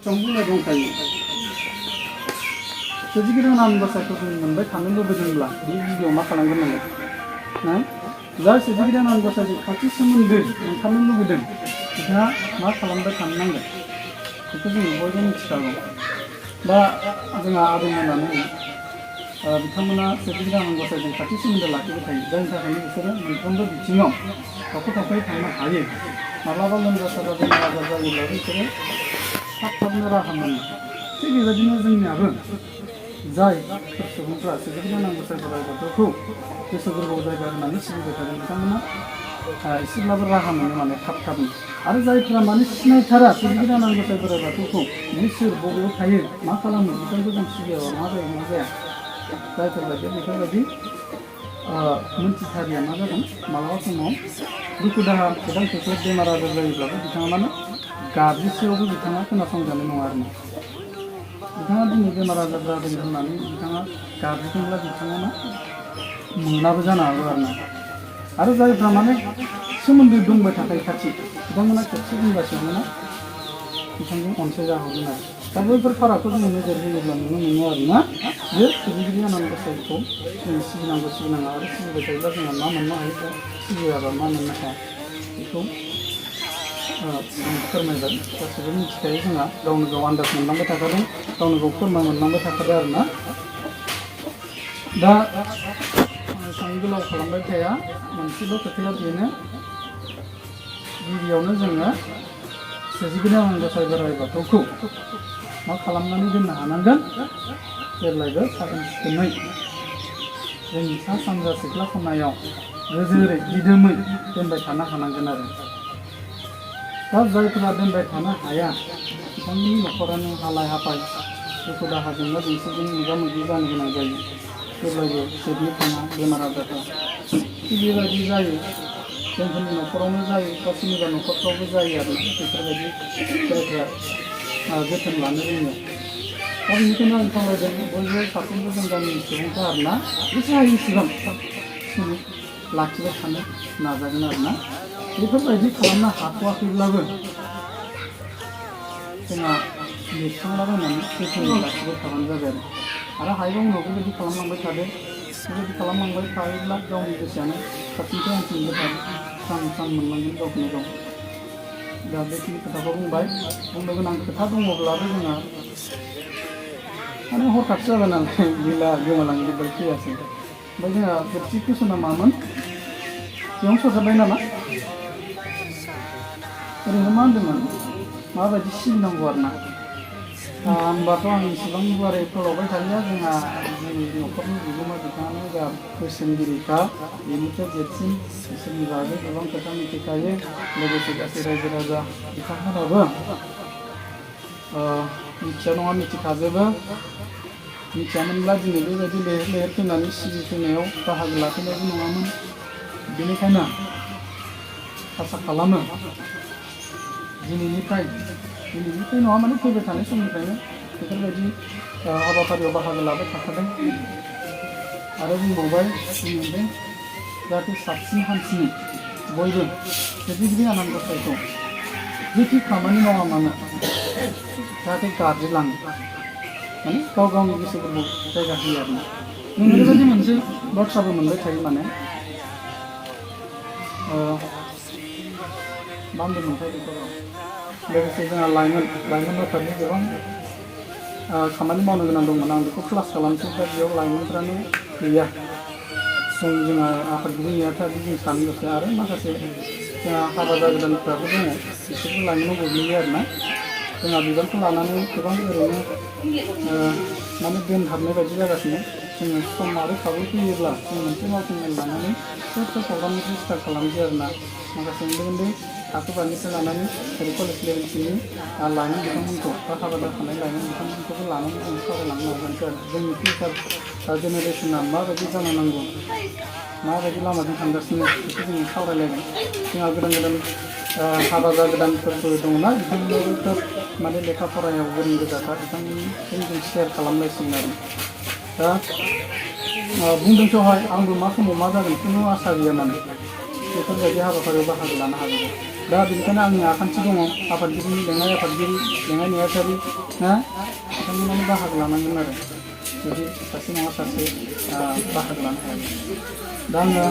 बुंनाय दंखायो सोरजिगिरिनां गसाइखौ जों मोनबाय थानो लुबैदोंब्ला बे गिबियाव मा खालामग्रोनांगोन ना जा सोरजिगिरिनां गसाइजों खाथि सोमोन्दो मोनथारनो लुबैदों बिथाङा मा खालामबाय थानो नांगोन बेखौ जोङो बयबो मिथिखागौ दा जोंहा आदैमोनानो बिथांमोना सोरजिगिरिनां गसाइजों खाथि सोमोन्दो लाखिबाय थायो जायनि थाखायनो बिसोरो मोनफ्रोमबो बिथिङाव थाखोयै थांनो हायो माब्लाबा लोमजा साजा बेमार आजार जायोब्ला बिसोरो थाबनो राहा मोनो थिग बेबायदिनो जोंनियाबो जाय सुबुंफ्रा सोरजिगिरिनां गसाइ बोराइ बाथौखौ गोसो गोरबोआव जायगा होनानै सिबिबाय थादों बिथांमोना एसेब्लाबो राहा मोनो माने थाबनो आरो जायफ्रा माने सिनायथारा सोरजिगिरिनां गसाइ बोराइ बाथौखौ सोर बबेयाव थायो मा खालामो बिथांखौ जों सिबियाबा मा जायो मा जाया जायफोरबायदि बेफोरबायदि मोनथिथारिया मा जादों मालाबा समाव दुखु दाहा गोदान खैफोद बेमार आजार जायोब्लाबो बिथाङा माने गाबज्रिसेयावबो बिथाङा खोनासंजानाय नङा आरो बिथाङा दिनै बेमार आजार जादों होननानै बिथाङा गाबज्रिदोंब्ला बिथाङा मोनाबो जानो हागौ आरो जायफ्रा माने सोमोन्दो दंबाय थाखायो खाथि बिथांमोना खेबसे बुंगासिनो बिथांजों अनसाय जाहरगोन आरो दा बैफोर फारागखौ जोङो नोजोर होयोब्ला नुनो मोनो आरोना जे सोरजिगिरिनां गसाइखौ जों सिबिनांगौ सिबिनाङा आरो सिबिबाय थायोब्ला जोंहा मा मोननो हायो सिबियाबा मा मोननो हाया बेखौ फोरमायबाय गासैबो मिथिखायो जोंहा गावनो गाव आन्दाज मोनलांबाय थाखादों गावनो गाव फोरमान मोनलांबाय थाखादों आरोना दा एसेबां गोलाव खालामबाय थाया मोनसेल' खोथाया बेनो गिबियावनो जोङो सोरजिगिरिनां गसाइ बोराइ बाथौखौ मा खालामनानै दोननो हानांगोन जेब्लायबो साखोन सिखोनै जोंनि सा सानजा सिख्ला खनायाव गोजोरै दिदोमै दोनबाय थानो हानांगोन आरो दा जायफोरा दोनबाय थानो हाया बिथांमोननि न'खरानो हालाय हाफाय दुखु दाहा जेंना जेंसिजों मोगा मोगि जानो गोनां जायो जेब्लायबो जोबनो थाङा बेमार आजारफ्रा थिग बेबायदि जायो जोंफोरनि न'खरावनो जायो बा सोरनिबा न'खरफ्रावबो जायो आरो बेफोरबायदि जायफ्रा जोथोन लानो रोङो दा बेनिखायनो आं खावलायदों बयबो साफ्रोमबो जों गामिनि सुबुंफ्रा आरोना एसे हायैसिगां लाखिबाय थानो नाजागोन आरोना बेफोरबायदि खालामनो हाथ'वाखैब्लाबो जोंहा लिरखांलाबायनानै जोथोनै लाखिबाय थाबानो जाबाय आरो हायोबा उनाव बेबायदि खालामलांबाय थादो बेबायदि खालामलांबाय थायोब्ला गावनि गोसोआनो साबसिननिफ्राय हामसिननिफ्राय स्रां स्रां मोनलांगोन गावखौनो गाव दा बेखिनि खोथाखौ बुंबाय बुंनो गोनां खोथा दङब्लाबो जोंहा माने हरखाबसो जाबाय नालाय गैला गोमालांजोब्बाय फैयासै ओमफ्राय जोंहा जोबथि कुइसना मामोन बेयावनो सरजाबबाय नामा ओरैनो मा होनदोंमोन माबायदि सिबिनांगौ आरोना होमबाथ' आं इसेबां गुवारै फोलावबाय थालिया जोंहा जोंनि न'खरनि बिगोमा बिथाङानो जा बोसोनगिरिखा बेनिफ्राय देरसिन इसोरनि बागै गोबां खोथा मिथिखायो लोगोसे गासै रायजो राजा बिथांमोनाबो मिथिया नङा मिथिखाजोबो मिथियामोनब्ला दिनै बेबायदि लैहोर लैहोर फैनानै सिबिफैनायाव बाहागो लाफैनायबो नङामोन बेनिखायनो आसा खालामो दिनैनिफ्राय नङा माने फैबाय थानाय समनिफ्रायनो बेफोरबायदि हाबाफारियाव बाहागो लाबाय थाखादों आरो बुंबावबाय बुंदों जाहाथे साबसिन हामसिन बयबो सोरजिगिरिनां गसाइखौ जेखि खामानि मावा मानो जाहाथे गाबज्रिलाङो माने गाव गावनि गोसो गोरबोआव जायगा होयो आरोना जों ओरैबायदि मोनसे बाथ्राबो मोनबाय थायो माने मा होनदोंमोनथाय बेखौ लोगोसे जोंहा लाइमोन आफादनि गोबां खामानि मावनो गोनां दंमोन आं बेखौ क्लास खालामसै दा बेयाव लाइमोनफ्रानो गैया जोंहा आफादगिरि नेहाथारि जों सानैल'सो आरो माखासे जोंहा हाबा जागोदानफ्राबो दङ बिसोरबो लाइमोनाव गोग्लैयो आरोना जोंहा बिबानखौ लानानै गोबां ओरैनो माने दोनहाबनाय बायदि जागासिनो जोङो सम आरो खाबु फैयोब्ला जों मोनसे मावफुंनाय लानानै फिसा फिसा प्रग्रामनिफ्राय स्टार्ट खालामसै आरोना माखासे उन्दै थाखो बानिफ्राय लानानै ओरै कलेज लेभेलसिमनि लाइमोन बिथांमोनखौ बा हाबा जाखानाय लाइमोन बिथांमोनखौबो लानानै जों सावरायलांनो नाजानोसै आरो जोंनि फिउचार जेनेरेसना माबायदि जानो नांगौ माबायदि लामाजों थांगासिनो बेखौ जों सावरायलायगोन जोंहा गोदान हाबा जागोदानफोरबो दङना बिथांमोनाबो माने लेखा फरायाव गोरों गोजाखा बिथांमोनजों जों शेयार खालामलायसिगोन आरो दा बुंदोंस'हाय आंबो मा समाव मा जागोन खुनु आसा गैया माने बेफोरबायदि हाबाफारियाव बाहागो लानो हागोन दा बेनिखायनो आंनि आखान्थि दङ आफादगिरिनि लेङाइ आफादगिरि लेङाइ नेहाथारि ना बिथांमोनानो बाहागो लानांगोन आरो जुदि सासे नङा सासे बाहागो लानो हायो दा आङो